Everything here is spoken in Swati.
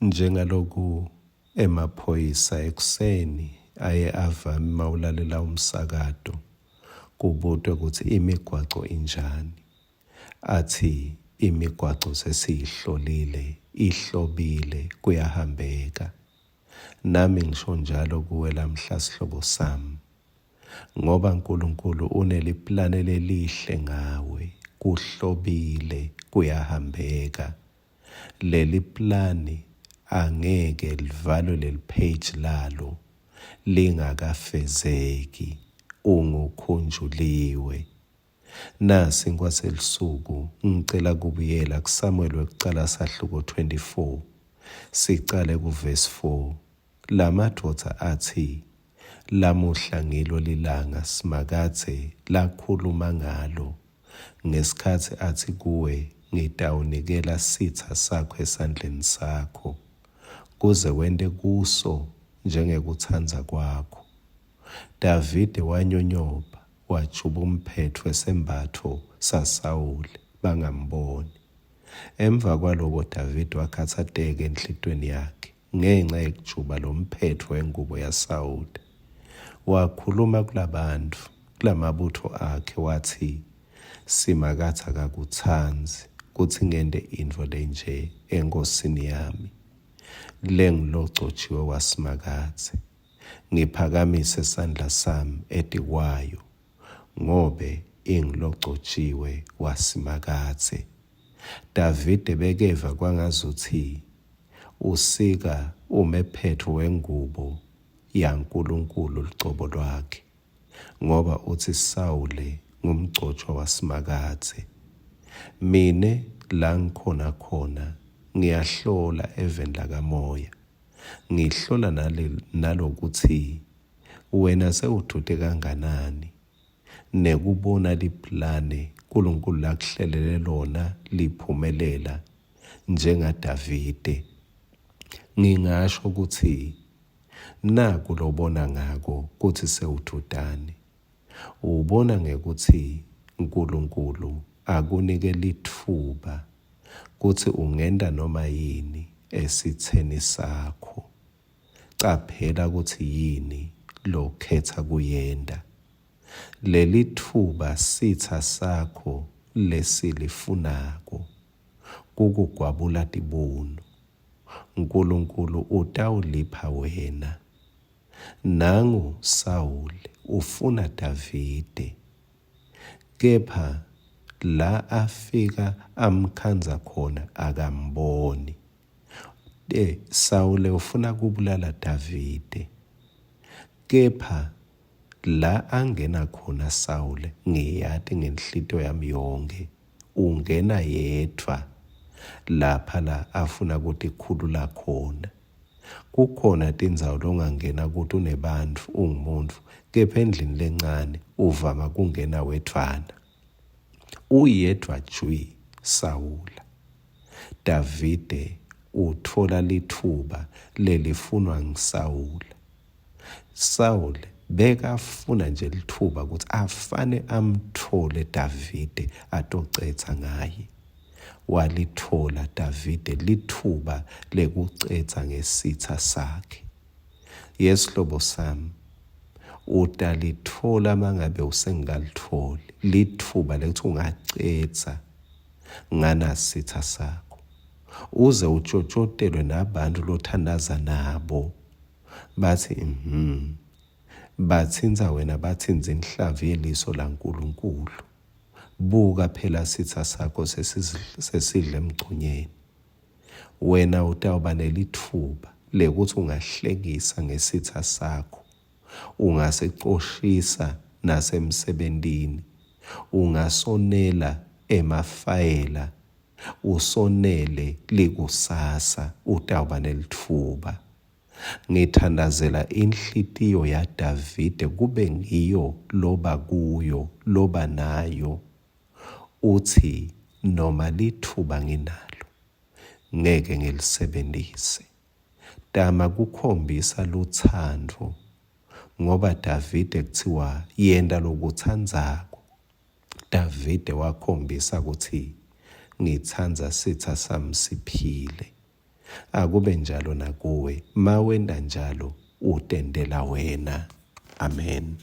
Njengaloku emaphoyisa ekuseni aye avame mawulalela umsakato kubutwe kutsi imigwaco injani, atsi imigwaco sesiyihlolile, ihlobile, kuyahambeka. Nami ngisho njalo kuwe lamhla sihlobo sami. Ngoba Nkulunkulu uneliplane lelihle ngawe, kuhlobile, kuyahambeka. Leliplani angeke livalwe leli-page lalo lingakafezeki. Ungukhunjuliwe. Nasi sinkwa selusuku, ngicela kubuyela kuSamuel wekucala sahluko 24, sicale kuvesi 4. Lamadvodza atsi, Lamuhla ngilo lilanga Simakadze lakhuluma ngalo, ngesikhatsi atsi kuwe, Ngitawunikela sitsa sakho esandleni sakho, kuze wente kuso njengekutsandza kwakho. Davide wanyonyoba, wajuba umphetfo wesembatfo saSawule, bangamboni. Emvakwaloko Davide wakhatsateka enhlitiyweni yakhe ngenca yekujuba lomphetfo wengubo yaSawule. Wakhuluma kulabantfu, kulamabutfo akhe, watsi, Simakadze akakutsandzi kutsi ngente intfo lenje enkhosini yami, lengulogcotjiwe waSimakadze, ngiphakamise sandla sami etikwayo, ngobe ingulogcotjiwe waSimakadze. Davide bekeva kwangazutsi usika umephetfo wengubo yaNkulunkulu lucobo lwakhe, ngoba utsi Sawule ngumgcotjwa waSimakadze. Mine la ngikhona khona ngiyahlola eveni lakamoya, ngihlola nalokutsi wena sewudvute kanganani nekubona liplane Nkulunkulu lakuhlelele lona liphumelela njengaDavide. Ngingasho kutsi naku lobona ngako kutsi sewudvutane. Ubona ngekutsi Nkulunkulu akunike litfuba kutsi ungenta noma yini esitseni sakho. Caphela kutsi yini lokhetsa kuyenta. Lelitfuba sitsa sakho lesilifunako kukugwabula tibunu. Nkulunkulu utawulipha wena. Nangu Sawule ufuna Davide, kepha la afika amkhandza khona akamboni. E, Sawule ufuna kubulala Davide. Kepha la angena khona Sawule ngiyati ngenhlitiyo yami yonkhe ungena yedvwa lapha la afuna kutikhulula khona. Kukhona tindzawo longangena kuto unebantfu ungumuntfu kepha endlini lencane uvama kungena wedvwana. Uyedvwa jwi Sawula. Davide utfola litfuba lelifunwa nguSawula. Sawule bekafuna nje litfuba kutsi afane amtfole Davide atocetsa ngaye. Walitfola Davide litfuba lekucetsa ngesitsa sakhe. Yesihlobo sami, utalitfola mangabe usengakalitfoli litfuba lekutsi ungacetsa nganasitsa sakho uze utjotjotelwe nabantu lothandaza nabo batsi mhm batsintsa wena batsintsa inhlavu yeliso laNkulunkulu buka phela sitsa sakho sesidle emgconyeni wena utawuba nelitfuba lekuthi ungahlekisa ngesitsa sakho Ungasicoshisa nasemsebentini, ungasonela emafayela, usonele likusasa, utawuba nelitfuba. Ngithandazela inhlitiyo yaDavide kube ngiyo loba kuyo, loba nayo. Utsi, Noma litfuba nginalo, ngeke ngilisebentise. Tama kukhombisa lutsandvo ngoba Davide kutsiwa yenta lokutsandzako. Davide wakhombisa kutsi ngitsandza sitsa sami siphile. Akube njalo nakuwe, mawenta njalo utentela wena. Amen.